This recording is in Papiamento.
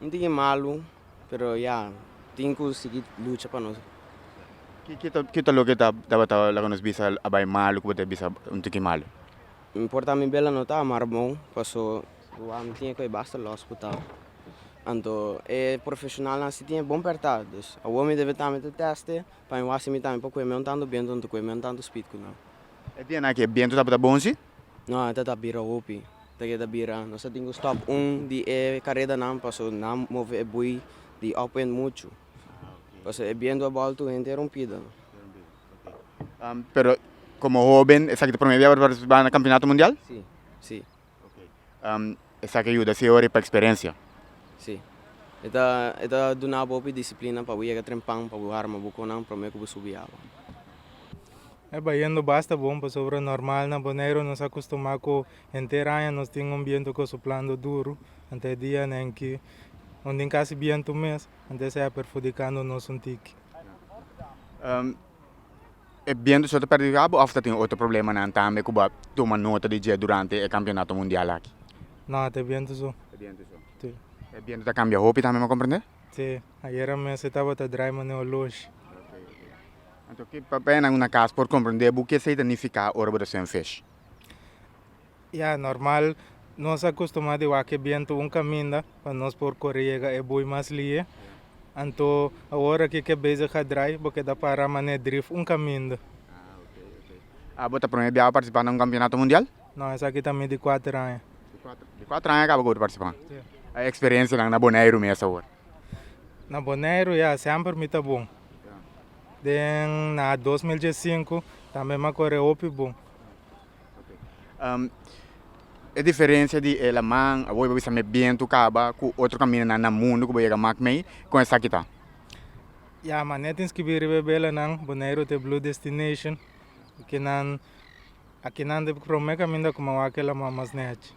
Un tiki malu, pero ya, tin ku sigui lucha pa nos. Ki ta loke ta tabata laga nos bisa a bai malu ku bo ta bisa un tiki malu? Por ta mi bela no ta amar bon, paso mi tin e koe basta los ku ta. Anto e profeshonalnan si tin e bon pèrtá, dus awor mi debe tambe ta tèste pa mi wak si mi tambe por kue meun tantu bientu anto kue meun tantu speed ku nan. E dianan aki e bientu tabata bon si? No, e ta bira hopi. Ta keda bira. Nos a tin ku stòp un di e karedanan paso nan move e bui di upwind muchu. Paso e bientu a bòltu henter un pida. Pero komo hoben esaki ta prome bia bo ta partisipá na kampionato mundial? Si, si. Esaki a yuda si ora pa eksperensia? Si. E ta e ta duna bo hopi disiplina pa bo yega trempan pa bo harma bo konan prome ku bo subi awa. E bayendo basta bon pasobra normal na Boneiru nos a kustumá ku henter aña nos tin un bientu ku suplando duru, anto e dianan ki no tin kasi bientu mes, anto esei a perfudikando nos un tiki. E bientu so ta perjudiká bo òf ta tin otro problemanan tambe ku bo a tuma nota di dje durante e kampionato mundial aki? No, ta e bientu so. E bientu so. Si. E bientu ta kambia hopi tambe, mi a komprendé? Si, ayera mes e tabata drai manera oloshi. Anto ki pa pena una kas por komprendé bo ke esei ta nifiká ora bo ta swim fish? Ya, normal nos a kustumá di wak e bientu un kaminda pa nos por kore yega e bui mas lihe. Anto awor aki ke bezig a drai bo keda para manera drif un kaminda. Abo ta promé biaha partisipá na un kampionato mundial? No, esaki ta mi di kuater aña. Di kuater aña kaba ku bo ta partisipá? E eksperensianan na Boneiru mes awor? Na Boneiru ya, semper mi ta bon. Den na 2015 tambe mi a kore hopi bon. E diferencia di e laman, awor bo bisa mi bientu kaba ku otro kamindanan na mundu ku bo yega mak mei, kon esaki ta? Ya, ma net inskibí riba e belanan, Boneiru ta e Blue Destination. Akinan, akinan ta e promé kaminda ku mi a wak e laman mas nèchi.